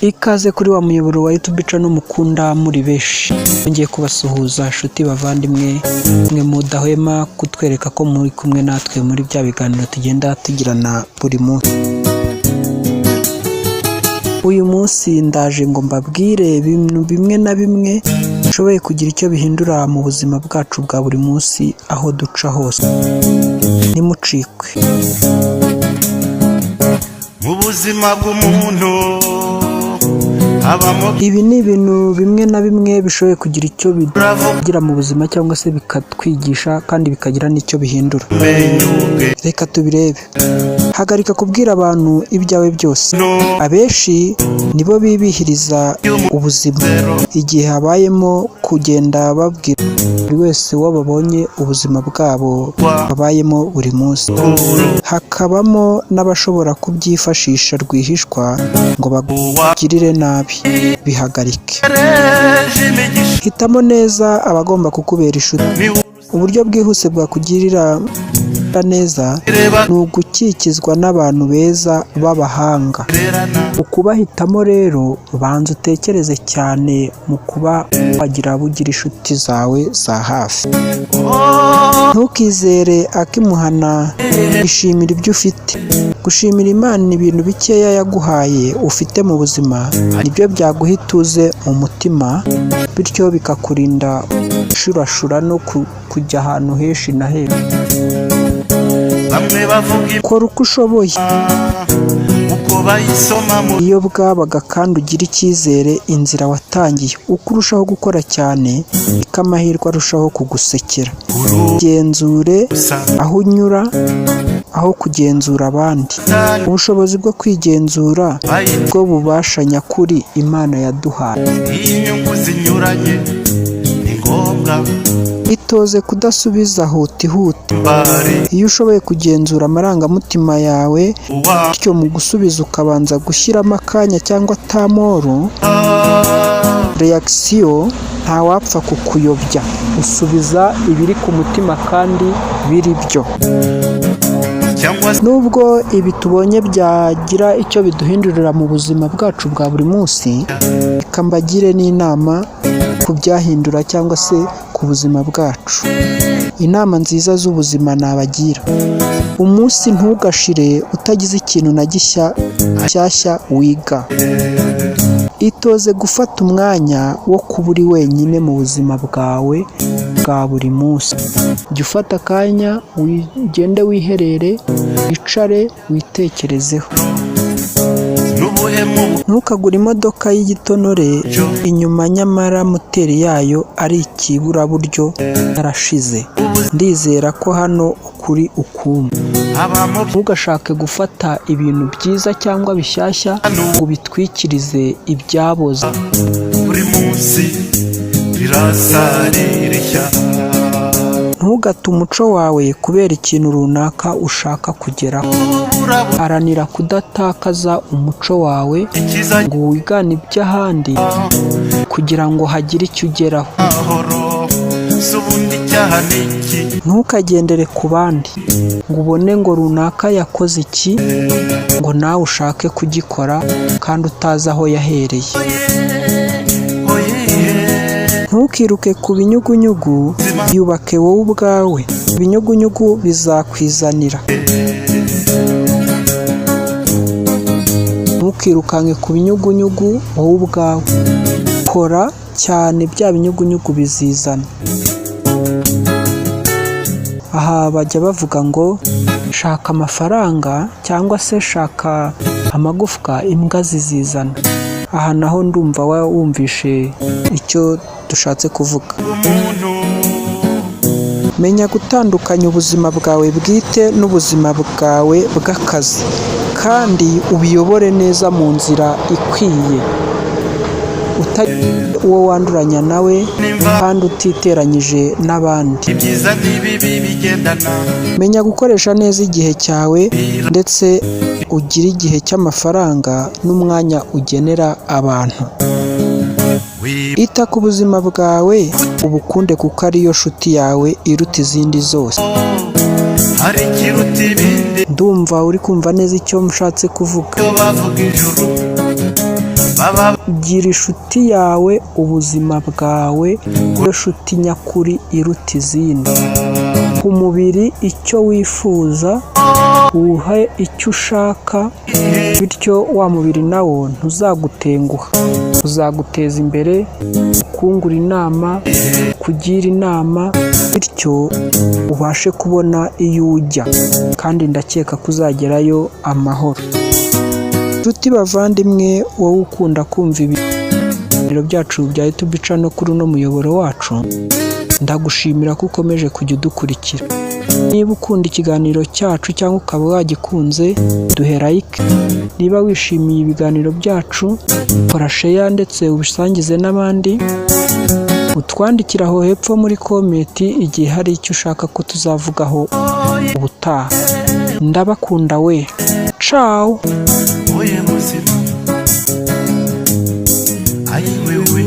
Ikaze kuri wa muyoboro wa YouTube channel mukunda muri benshi. Ngiye kubasuhuza nshuti bavandimwe, mwe mudahwema kutwereka ko muri kumwe natwe muri bya biganiro tugenda tugirana buri munsi. Uyu munsi ndaje ngo mbabwire ibintu bimwe na bimwe bishoboye kugira icyo bihindura mu buzima bwacu bwa buri munsi aho duca hose. Ntimucikwe. Mu buzima bw'umuntu habamo Ibi ni ibintu bimwe na bimwe bishoboye kugira icyo bigira mu buzima cyangwa se bikatwigisha kandi bikagira n'icyo bihindura. Menya Reka tubirebe. Hagarika kubwira abantu ibyawe byose. Abenshi nibo bibihiriza ubuzima igihe habayemo kugenda babwira buri wese uwo babonye ubuzima bwabo babayemo buri munsi. Hakabamo n'abashobora kubyifashisha rwihishwa ngo bagirire nabi. Bihagarike. Imigisha. Hitamo neza abagomba kukubera inshuti. Uburyo bwihuse bwakugirira neza ni ugukikizwa n'abantu beza b'abahanga. Ukubahitamo rero, banza utekereze cyane mu kuba wagira abo ugira inshuti zawe za hafi. Ntukizere akimuhana, ishimira ibyo ufite. Gushimira Imana ibintu bikeya yaguhaye ufite mu buzima, nibyo byaguha ituze mu mutima, bityo bikakurinda gushurashura no kujya ahantu henshi na henshi. Bamwe bavuga Kora uko ushoboye uko bayisoma mu iyo bwabaga kandi ugire icyizere inzira watangiye. Uko urushaho gukora cyane, niko amahirwe arushaho kugusekera. Genzure aho unyura aho kugenzura abandi. Ubushobozi bwo kwigenzura bwo bubasha nyakuri Imana yaduhaye. Inyungu zinyuranye ni ngombwa. Itoze kudasubiza hutihuti. Bari Iyo ushoboye kugenzura amarangamutima yawe, uwa bityo mu gusubiza ukabanza gushyiramo akanya cyangwa tamoro réaction, ntawapfa kukuyobya. Usubiza ibiri ku mutima kandi biri byo. Cyangwa se Nubwo ibi tubonye byagira icyo biduhindurira mu buzima bwacu bwa buri munsi, reka mbagire n'inama ku byahindura cyangwa se ku buzima bwacu. Inama nziza z'ubuzima nabagira: umunsi ntugashire utagize ikintu na gishya gishyashya wiga. Itoze gufata umwanya wo kuba uri wenyine mu buzima bwawe bwa buri munsi. Jya ufata akanya ugende wiherere, wicare witekerezeho. N'ubuhemu. Ntukagure imodoka y'igitonore inyuma nyamara moteri yayo ari ikiburaburyo yarashize. Ndizera ko hano ukuri ukumva. Habamo Ntugashake gufata ibintu byiza cyangwa bishyashya ngo ubitwikirize ibyaboze. Buri munsi rirasarira. Ntugate umuco wawe kubera ikintu runaka ushaka kugeraho. Haranira kudatakaza umuco wawe Ikiza ngo wigane iby'ahandi kugira ngo hagire icyo ugeraho. Amahoro si ubundi icyaha ni iki? Ntukagendere ku bandi ngo ubone ngo runaka yakoze iki, ngo nawe ushake kugikora kandi utazi aho yahereye. Ntukiruke ku binyugunyugu, yubake wowe ubwawe. Ibinyugunyugu bizakwizanira. Ntukirukanke ku binyugunyugu wowe ubwawe. Kora cyane, bya binyugunyugu bizizana. Aha bajya bavuga ngo shaka amafaranga cyangwa se shaka amagufwa, imbwa zizizana. Aha naho ndumva wumvishe icyo dushatse kuvuga. Umuntu Menya gutandukanya ubuzima bwawe bwite n'ubuzima bwawe bw'akazi kandi ubiyobore neza mu nzira ikwiye, utagira uwo wanduranya nawe kandi utiteranyije n'abandi. Ibyiza n'ibibi bigendana. Menya gukoresha neza igihe cyawe, ndetse ugire igihe cy'amafaranga n'umwanya ugenera abantu. Ita ku buzima bwawe, ubukunde kuko ariyo nshuti yawe iruta izindi zose. Hari ikiruta ibindi. Ndumva uri kumva neza icyo nshatse kuvuga. Iyo bavuga ijuru. Baba Gira inshuti yawe ubuzima bwawe, iyo nshuti nyakuri iruta izindi. Ku mubiri icyo wifuza, uwuhe icyo ushaka, bityo wa mubiri nawo ntuzagutenguha, uzaguteza imbere, ukungura inama, ukugira inama, bityo ubashe kubona iyo ujya, kandi ndakeka ko uzagerayo amahoro. Nshuti bavandimwe, wowe ukunda kumva ibiganiro byacu bya YouTube channel kuri uno muyoboro wacu, ndagushimira ko ukomeje kujya udukurikira. Niba ukunda ikiganiro cyacu cyangwa ukaba wagikunze, duhe like. Niba wishimiye ibiganiro byacu, kora share ndetse ubisangize n'abandi. Utwandikire aho hepfo muri comment igihe hari icyo ushaka ko tuzavugaho ubutaha. Ndabakunda we, ciao. Oye muzima, ayi wewe.